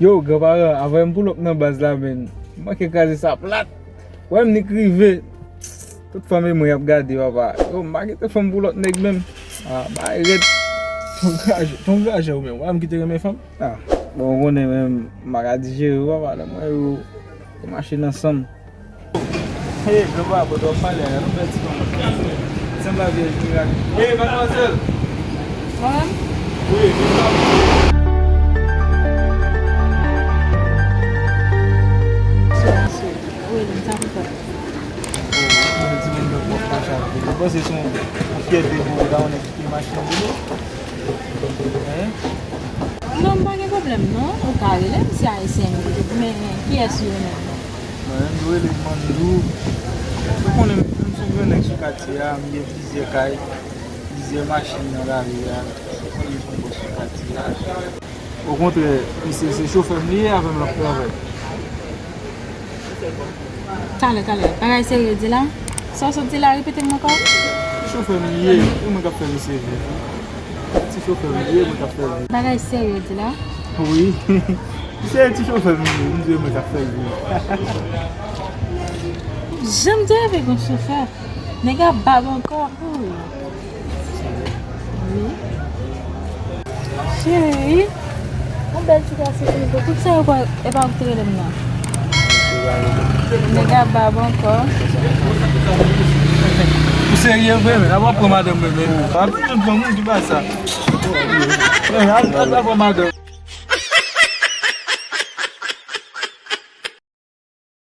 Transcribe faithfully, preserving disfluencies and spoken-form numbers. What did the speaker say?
Yo, granparan, avan m pull up nan baz la, menm, m manke kraze sa plat. Wè m nik rive. Tout fanmi mwen y ap gade, papa. Yo, m pa gen telefòn pou lòt nèg menm. Ah, bay rèd. Ton graje, ton graje ou menm. Wè m ki te renmen fanm. Ah, bon, ou konnen menm, m pa ka dijere, papa, lè mwen yo, yo mache nan san m. Hey, granpa, bò, w ap pale a, nou bèl ti fanm. Sanble a vyèj mirak. Hey, madmwazèl! Mwen menm? Wi, vin pa. Wi, sa pou fè. Ou di moun nan pwòp machin. Ou panse se yon, yon fyète pou w ta yon nèg ki te mache nan boulo? Hein? Non, m pa gen pwoblèm, non. Ou ka rele m si ayisyen m ye. Men, kiyès ou ye menm? Mwen menm, yo rele m Mandou. Ou konnen, m se yon grann nèg sou katye a, m gen plizyè kay, plizyè machin nan lari a. Ou konnen, m se yon bòs sou katye a. Okontrè, misye se chofè m li ye, avè m l ap travay. Talè, talè. Bagay serye w di la? Sa w sot di la, repete m ankò. Ti chofè m li ye, e mwen k ap fè misye viv. Ti chofè m li ye, mwen k ap fè l viv. Bagay serye w di la? Wi. Se ti chofè m li ye, m di e mwen k ap fè l viv. Janm te reve gon chofè. Nèg ap bab ankò. Wi. Cheri. Yon bèl ti gason pou nou. Tout sa yo pa, e pa ou ki te rele m nan. Nèg ap bab ankò. Ou serye vre, men? Ap pran madanm mwen, men. Pa di tout moun ki pa sa. Al, al, al pran madanm.